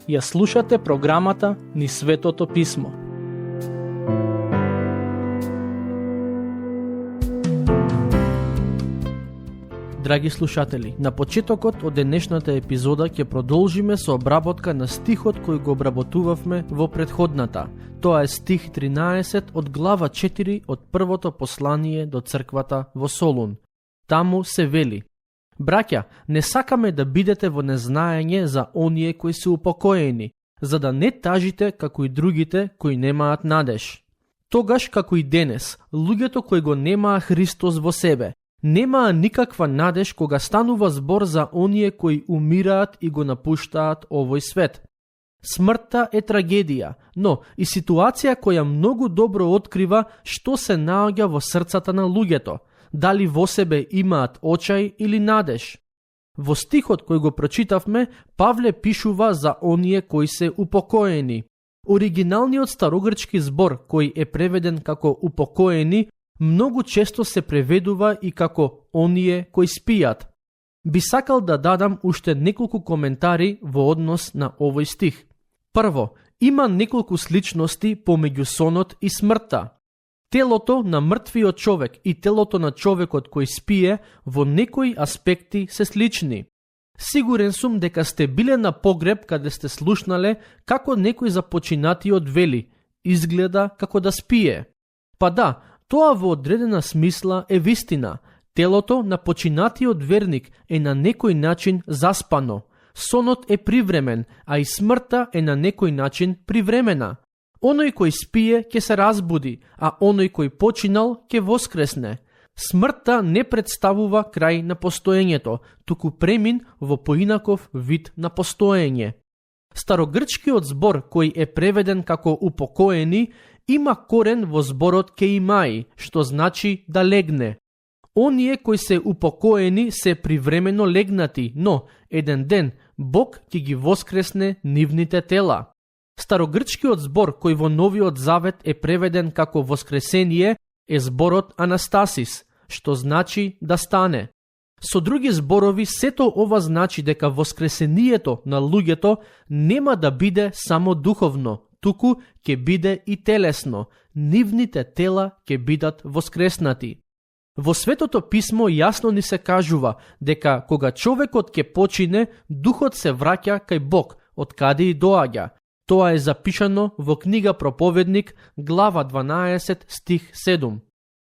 Ја слушате програмата Низ Светото Писмо. Драги слушатели, на почетокот од денешната епизода ќе продолжиме со обработка на стихот кој го обработувавме во претходната. Тоа е стих 13 од глава 4 од првото послание до црквата во Солун. Таму се вели: Браќа, не сакаме да бидете во незнаење за оние кои се упокоени, за да не тажите како и другите кои немаат надеж. Тогаш како и денес, луѓето кои го немаа Христос во себе, немаа никаква надеж кога станува збор за оние кои умираат и го напуштаат овој свет. Смртта е трагедија, но и ситуација која многу добро открива што се наоѓа во срцата на луѓето, дали во себе имаат очај или надеж. Во стихот кој го прочитавме, Павле пишува за оние кои се упокоени. Оригиналниот старогрчки збор, кој е преведен како упокоени, многу често се преведува и како оние кои спијат. Би сакал да дадам уште неколку коментари во однос на овој стих. Прво, има неколку сличности помеѓу сонот и смртта. Телото на мртвиот човек и телото на човекот кој спие во некои аспекти се слични. Сигурен сум дека сте биле на погреб каде сте слушнале како некој за починатиот вели: изгледа како да спие. Па да, тоа во одредена смисла е вистина. Телото на починатиот верник е на некој начин заспано. Сонот е привремен, а и смртта е на некој начин привремена. Оној кој спие ќе се разбуди, а оној кој починал ќе воскресне. Смртта не представува крај на постоењето, туку премин во поинаков вид на постоење. Старогрчкиот збор кој е преведен како упокоени има корен во зборот кеимаи, што значи да легне. Оние кои се упокоени се привремено легнати, но еден ден Бог ќе ги воскресне нивните тела. Старогрчкиот збор кој во Новиот Завет е преведен како воскресение е зборот Анастасис, што значи да стане. Со други зборови, сето ова значи дека воскресението на луѓето нема да биде само духовно, туку ќе биде и телесно. Нивните тела ќе бидат воскреснати. Во Светото Писмо јасно ни се кажува дека кога човекот ќе почине, духот се враќа кај Бог, од каде и доаѓа. Тоа е запишано во книга Проповедник, глава 12, стих 7.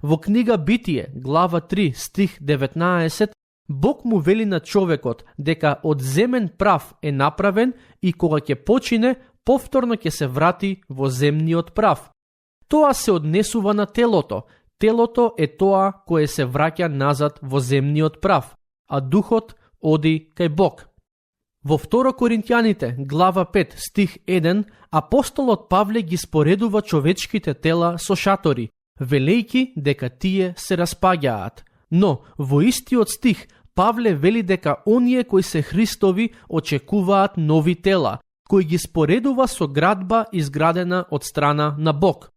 Во книга Битие, глава 3, стих 19, Бог му вели на човекот дека од земен прав е направен и кога ќе почине, повторно ќе се врати во земниот прав. Тоа се однесува на телото. Телото е тоа кое се враќа назад во земниот прав, а духот оди кај Бог. Во 2 Коринтјаните, глава 5, стих 1, апостолот Павле ги споредува човечките тела со шатори, велејки дека тие се распаѓаат. Но во истиот стих Павле вели дека оние кои се Христови очекуваат нови тела, кои ги споредува со градба изградена од страна на Бог.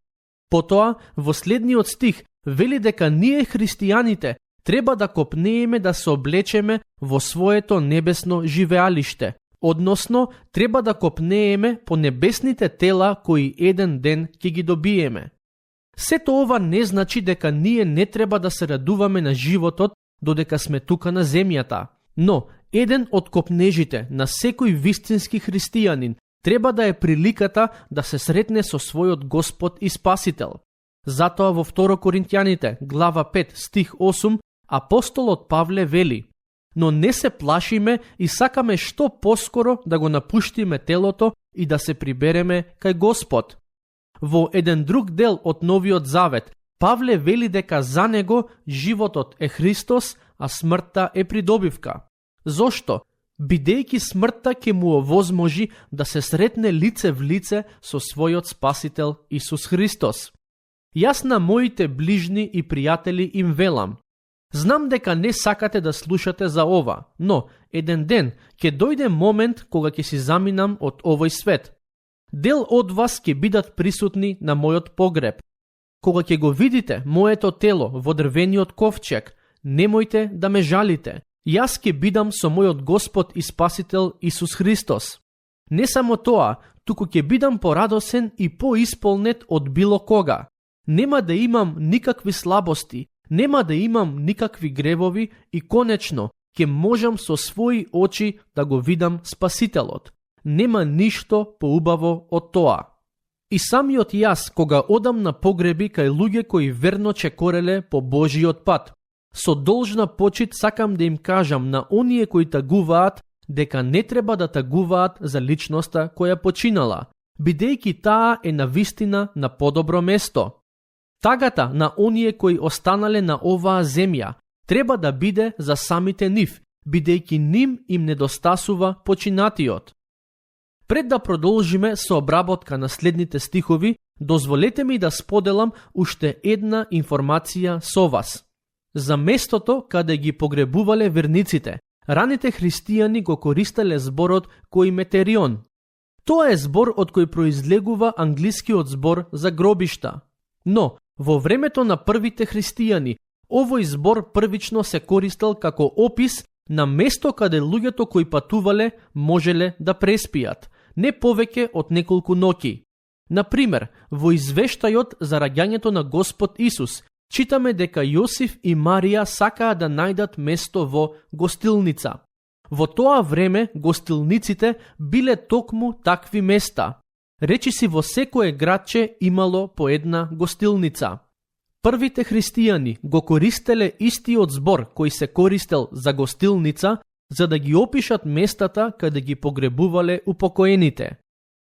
Потоа, во следниот стих вели дека ние христијаните треба да копнееме да се облечеме во своето небесно живеалиште, односно треба да копнееме по небесните тела кои еден ден ќе ги добиеме. Сето ова не значи дека ние не треба да се радуваме на животот додека сме тука на земјата, но еден од копнежите на секој вистински христијанин треба да е приликата да се сретне со својот Господ и Спасител. Затоа во 2 Коринтјаните, глава 5, стих 8, апостолот Павле вели: но не се плашиме и сакаме што поскоро да го напуштиме телото и да се прибереме кај Господ. Во еден друг дел од Новиот Завет, Павле вели дека за него животот е Христос, а смртта е придобивка. Зошто? Бидејќи смртта ќе му овозможи да се сретне лице в лице со својот Спасител Исус Христос. Јас на моите ближни и пријатели им велам: знам дека не сакате да слушате за ова, но еден ден ќе дојде момент кога ќе си заминам од овој свет. Дел од вас ќе бидат присутни на мојот погреб. Кога ќе го видите моето тело во дрвениот ковчег, немојте да ме жалите. Јас ќе бидам со мојот Господ и Спасител Исус Христос. Не само тоа, туку ќе бидам порадосен и поисполнет од било кога. Нема да имам никакви слабости, нема да имам никакви гревови и конечно ќе можам со своји очи да го видам Спасителот. Нема ништо поубаво од тоа. И самиот јас, кога одам на погреби кај луѓе кои верно чекореле по Божиот пат, со должна почит сакам да им кажам на оние кои тагуваат дека не треба да тагуваат за личноста која починала, бидејќи таа е навистина на подобро место. Тагата на оние кои останале на оваа земја треба да биде за самите нив, бидејќи ним им недостасува починатиот. Пред да продолжиме со обработка на следните стихови, дозволете ми да споделам уште една информација со вас. За местото каде ги погребувале верниците, раните христијани го користеле зборот коиметерион. Тоа е збор од кој произлегува англискиот збор за гробишта. Но, во времето на првите христијани, овој збор првично се користел како опис на место каде луѓето кои патувале можеле да преспијат, не повеќе од неколку ноќи. Например, во извештајот за раѓањето на Господ Исус, читаме дека Јосиф и Марија сакаа да најдат место во гостилница. Во тоа време гостилниците биле токму такви места. Речиси во секое градче имало по една гостилница. Првите христијани го користеле истиот збор кој се користел за гостилница, за да ги опишат местата каде ги погребувале упокоените.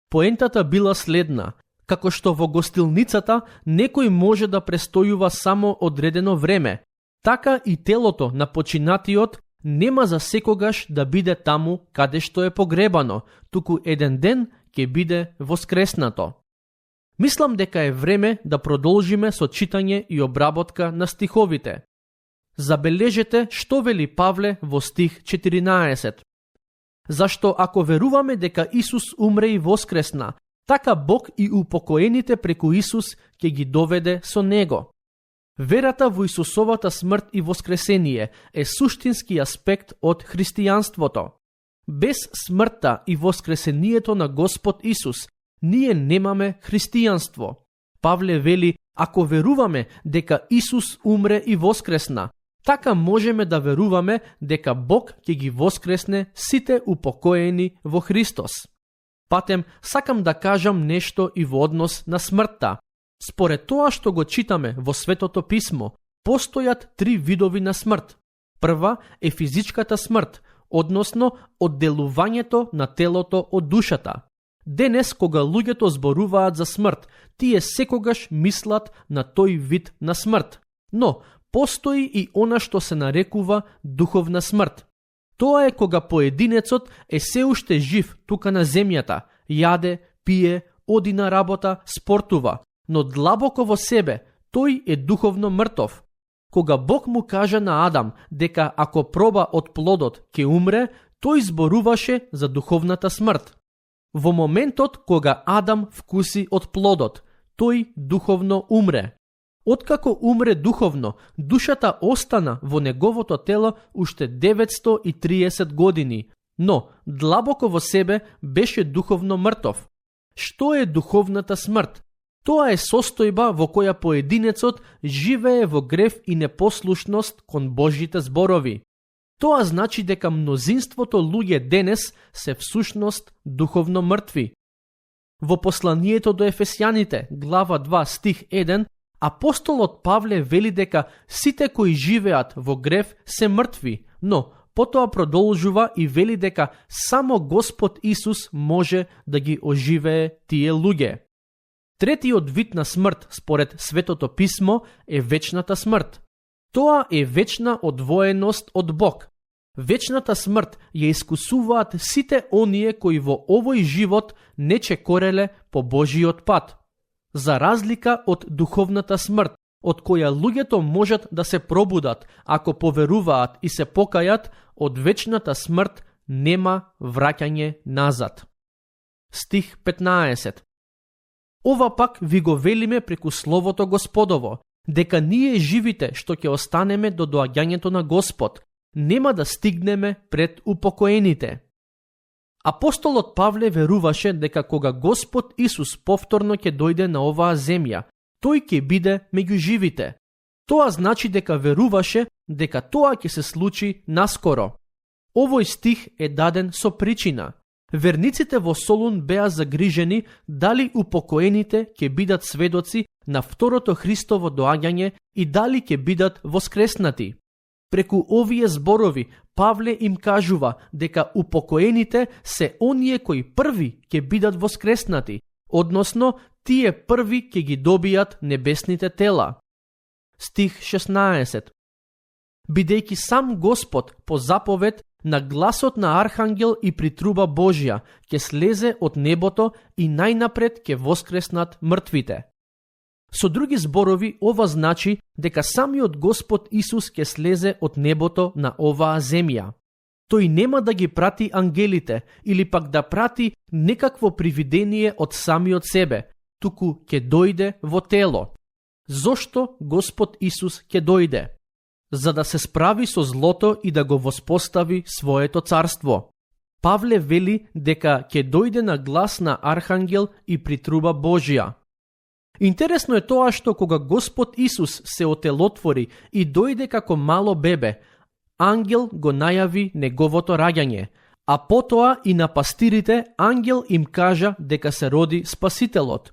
Поентата била следна: како што во гостилницата некој може да престојува само одредено време, така и телото на починатиот нема за секогаш да биде таму каде што е погребано, туку еден ден ќе биде воскреснато. Мислам дека е време да продолжиме со читање и обработка на стиховите. Забележете што вели Павле во стих 14. Зашто ако веруваме дека Исус умре и воскресна, така Бог и упокоените преку Исус ќе ги доведе со Него. Верата во Исусовата смрт и воскресение е суштински аспект од христијанството. Без смртта и воскресението на Господ Исус, ние немаме христијанство. Павле вели, ако веруваме дека Исус умре и воскресна, така можеме да веруваме дека Бог ќе ги воскресне сите упокоени во Христос. Патем, сакам да кажам нешто и во однос на смртта. Според тоа што го читаме во Светото Писмо, постојат три видови на смрт. Прва е физичката смрт, односно одделувањето на телото од душата. Денес, кога луѓето зборуваат за смрт, тие секогаш мислат на тој вид на смрт. Но, постои и она што се нарекува духовна смрт. Тоа е кога поединецот е се уште жив тука на земјата, јаде, пие, оди на работа, спортува, но длабоко во себе тој е духовно мртов. Кога Бог му кажа на Адам дека ако проба од плодот ќе умре, тој зборуваше за духовната смрт. Во моментот кога Адам вкуси од плодот, тој духовно умре. Откако умре духовно, душата остана во неговото тело уште 930 години, но длабоко во себе беше духовно мртов. Што е духовната смрт? Тоа е состојба во која поединецот живее во грев и непослушност кон Божите зборови. Тоа значи дека мнозинството луѓе денес се всушност духовно мртви. Во посланието до Ефесјаните, глава 2, стих 1, апостолот Павле вели дека сите кои живеат во грев се мртви, но потоа продолжува и вели дека само Господ Исус може да ги оживее тие луѓе. Третиот вид на смрт, според Светото Писмо, е вечната смрт. Тоа е вечна одвоеност од Бог. Вечната смрт ја искусуваат сите оние кои во овој живот не чекореле по Божиот пат. За разлика од духовната смрт, од која луѓето можат да се пробудат ако поверуваат и се покајат, од вечната смрт нема враќање назад. Стих 15. Ова пак ви го велиме преку Словото Господово, дека ние живите што ќе останеме до доаѓањето на Господ, нема да стигнеме пред упокоените. Апостолот Павле веруваше дека кога Господ Исус повторно ќе дојде на оваа земја, тој ќе биде меѓу живите. Тоа значи дека веруваше дека тоа ќе се случи наскоро. Овој стих е даден со причина. Верниците во Солун беа загрижени дали упокоените ќе бидат сведоци на второто Христово доаѓање и дали ќе бидат воскреснати. Преку овие зборови Павле им кажува дека упокоените се оние кои први ќе бидат воскреснати, односно тие први ќе ги добијат небесните тела. Стих 16. Бидејќи сам Господ по заповед на гласот на архангел и при труба Божја ќе слезе од небото и најнапред ќе воскреснат мртвите. Со други зборови, ова значи дека самиот Господ Исус ќе слезе од небото на оваа земја. Тој нема да ги прати ангелите или пак да прати некакво привидение од самиот себе, туку ќе дојде во тело. Зошто Господ Исус ќе дојде? За да се справи со злото и да го воспостави своето царство. Павле вели дека ќе дојде на глас на архангел и при труба Божја. Интересно е тоа што кога Господ Исус се отелотвори и дојде како мало бебе, ангел го најави неговото раѓање, а потоа и на пастирите ангел им кажа дека се роди Спасителот.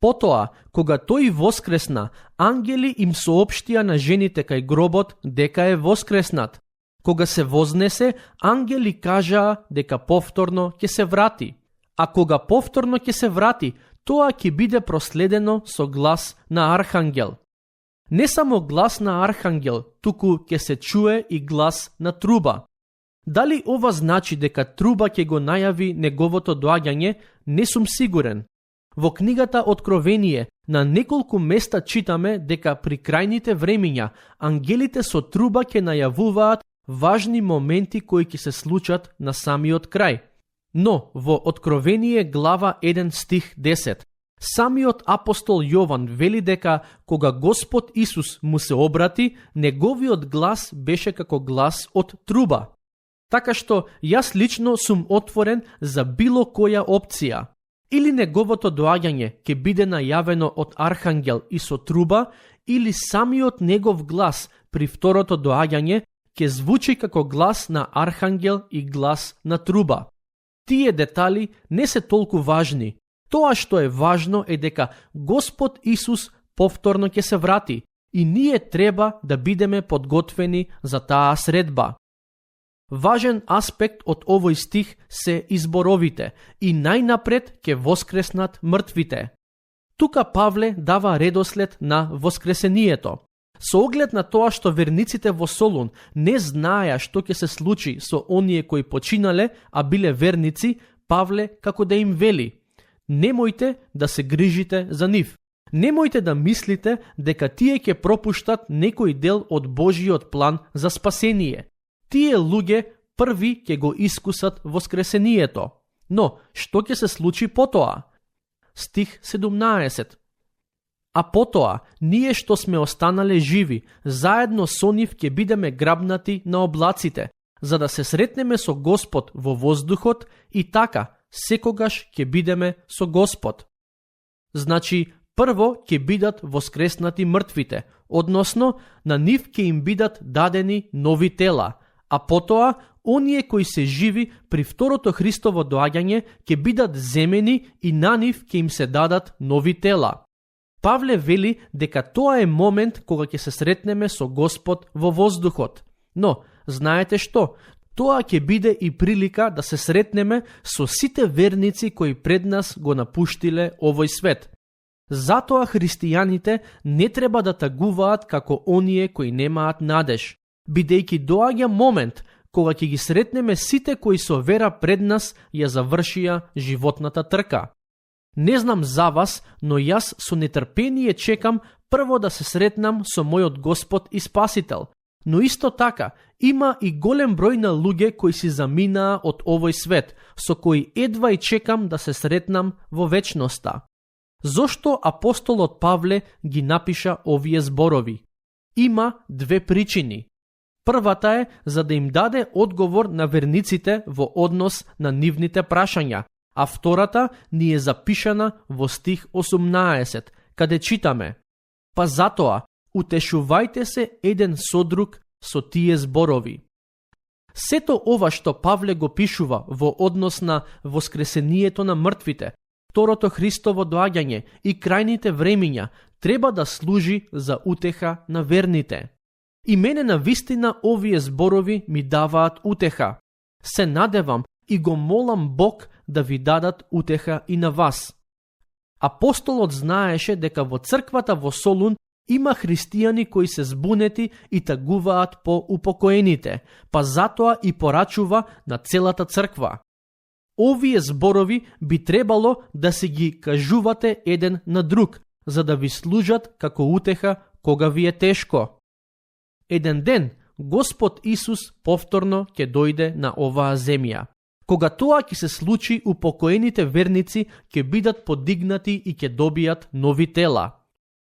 Потоа, кога тој воскресна, ангели им соопштија на жените кај гробот дека е воскреснат. Кога се вознесе, ангели кажаа дека повторно ќе се врати. А кога повторно ќе се врати, тоа ќе биде проследено со глас на архангел. Не само глас на архангел, туку ќе се чуе и глас на труба. Дали ова значи дека труба ќе го најави неговото доаѓање, не сум сигурен. Во книгата Откровение на неколку места читаме дека при крајните времиња ангелите со труба ќе најавуваат важни моменти кои ќе се случат на самиот крај. Но во Откровение глава 1 стих 10 самиот апостол Јован вели дека кога Господ Исус му се обрати, неговиот глас беше како глас од труба. Така што јас лично сум отворен за било која опција. Или неговото доаѓање ќе биде најавено од архангел и со труба, или самиот негов глас при второто доаѓање ќе звучи како глас на архангел и глас на труба. Тие детали не се толку важни. Тоа што е важно е дека Господ Исус повторно ќе се врати и ние треба да бидеме подготвени за таа средба. Важен аспект од овој стих се изборовите и најнапред ќе воскреснат мртвите. Тука Павле дава редослед на воскресението. Со оглед на тоа што верниците во Солун не знаеа што ќе се случи со оние кои починале, а биле верници, Павле како да им вели: немојте да се грижите за нив. Немојте да мислите дека тие ќе пропуштат некој дел од Божиот план за спасение. Тие луѓе први ќе го искусат воскресението. Но, што ќе се случи потоа? Стих 17. А потоа, ние што сме останале живи, заедно со нив ќе бидеме грабнати на облаците, за да се сретнеме со Господ во воздухот и така, секогаш ќе бидеме со Господ. Значи, прво ќе бидат воскреснати мртвите, односно, на нив ќе им бидат дадени нови тела, а потоа, оние кои се живи при второто Христово доаѓање ќе бидат земени и на нив ќе им се дадат нови тела. Павле вели дека тоа е момент кога ќе се сретнеме со Господ во воздухот. Но, знаете што? Тоа ќе биде и прилика да се сретнеме со сите верници кои пред нас го напуштиле овој свет. Затоа христијаните не треба да тагуваат како оние кои немаат надеж, бидејќи доаѓа момент кога ќе ги сретнеме сите кои со вера пред нас ја завршија животната трка. Не знам за вас, но јас со нетрпение чекам прво да се сретнам со мојот Господ и Спасител. Но исто така, има и голем број на луѓе кои си заминаа од овој свет, со кои едва и чекам да се сретнам во вечноста. Зошто апостолот Павле ги напиша овие зборови? Има две причини. Првата е за да им даде одговор на верниците во однос на нивните прашања, а втората ни е запишана во стих 18, каде читаме: Па затоа, утешувајте се еден со друг со тие зборови. Сето ова што Павле го пишува во однос на воскресението на мртвите, второто Христово доаѓање и крајните времиња, треба да служи за утеха на верните. И мене на вистина овие зборови ми даваат утеха. Се надевам и го молам Бог да ви дадат утеха и на вас. Апостолот знаеше дека во црквата во Солун има христијани кои се збунети и тагуваат по упокоените, па затоа и порачува на целата црква. Овие зборови би требало да се ги кажувате еден на друг, за да ви служат како утеха кога ви е тешко. Еден ден Господ Исус повторно ќе дојде на оваа земја. Кога тоа ќе се случи, упокоените верници ќе бидат подигнати и ќе добијат нови тела.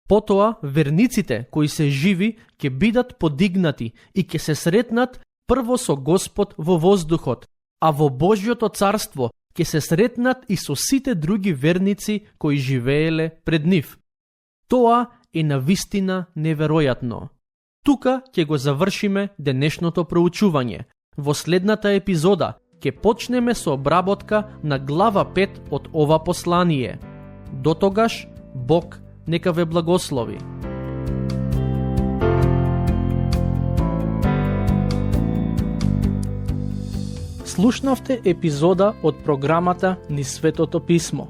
Потоа верниците кои се живи ќе бидат подигнати и ќе се сретнат прво со Господ во воздухот, а во Божјото царство ќе се сретнат и со сите други верници кои живееле пред нив. Тоа е навистина неверојатно. Тука ќе го завршиме денешното проучување. Во следната епизода ќе почнеме со обработка на глава 5 од ова послание. Дотогаш, Бог нека ве благослови. Слушнавте епизода од програмата Низ Светото Писмо.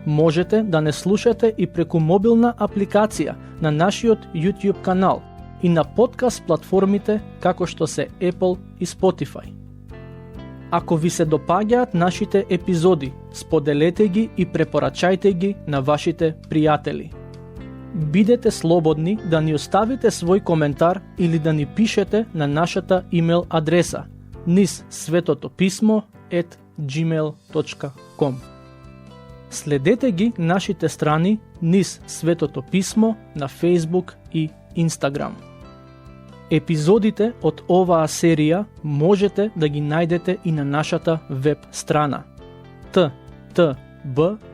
Можете да не слушате и преку мобилна апликација на нашиот YouTube канал и на подкаст платформите како што се Apple и Spotify. Ако ви се допаѓаат нашите епизоди, споделете ги и препорачајте ги на вашите пријатели. Бидете слободни да ни оставите свој коментар или да ни пишете на нашата имейл адреса nizsvetotopисmo@gmail.com. Следете ги нашите страни Низ Светото Писмо на Facebook и Instagram. Епизодите од оваа серија можете да ги најдете и на нашата веб страна ttb.twr.org.